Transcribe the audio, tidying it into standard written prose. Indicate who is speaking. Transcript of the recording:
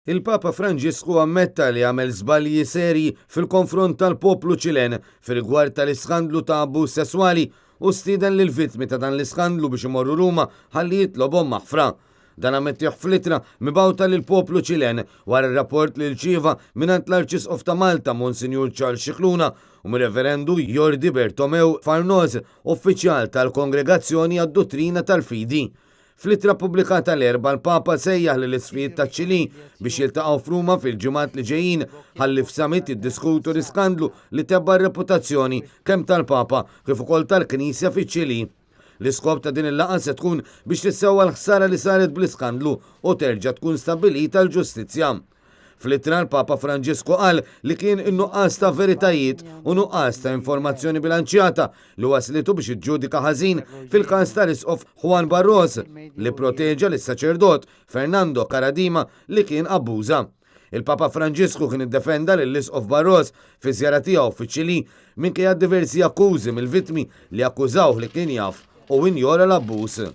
Speaker 1: Il-Papa Franġisku ammetta li għamel żbalji serji fil-konfront tal-poplu Ċilen fir-rigward tal-iskandlu ta' abbuż sesswali u stieden lill-vittmi ta' dan l-iskandlu biex imorru Ruma ħalli jitlobhom maħfra. Dan ammettih fl-ittra mibgħuta lill-poplu Ċilen wara r-rapport li rċieva mingħand l-Arċisqof ta' Malta Monsinjur Charles Scicluna u mir-Reverendu Jordi Bertomeu Farnoz, uffiċjal tal-Kongregazzjoni għad-Duttrina tal-Fidi. Fl-ittra ppubblikata l-Erbgħa l-Papa sejjaħ lill-Isqfijiet taċ-Ċilì biex jiltaqgħu f'Ruma fil-ġimgħat li ġejjin ħalli f'summit jiddiskutu l-iskandlu li tebba' r-reputazzjoni kemm tal-Papa kif ukoll tal-Knisja fiċ-Ċilì. L-iskop ta' din il-laqgħa se tkun biex tissewwa l-ħsara li saret bl-iskandlu u terġa' tkun stabbilita l-ġustizzja. Fl-ittra l-Papa Franġisku qal li kien in-nuqqas ta' veritajiet u nuqqas ta' informazzjoni bilanċjata li waslitu biex iġġudika ħażin fil-każ tal-Isqof Juan Barros li pproteġa lis-saċerdot Fernando Karadima li kien abbuża. Il-Papa Franġisku kien iddefenda lill-Isqof Barros fi żjara tiegħu fiċ-Ċilì minkejja diversi akkużi mill-vittmi li akkużawh li kien jaf u injora l-abbuż.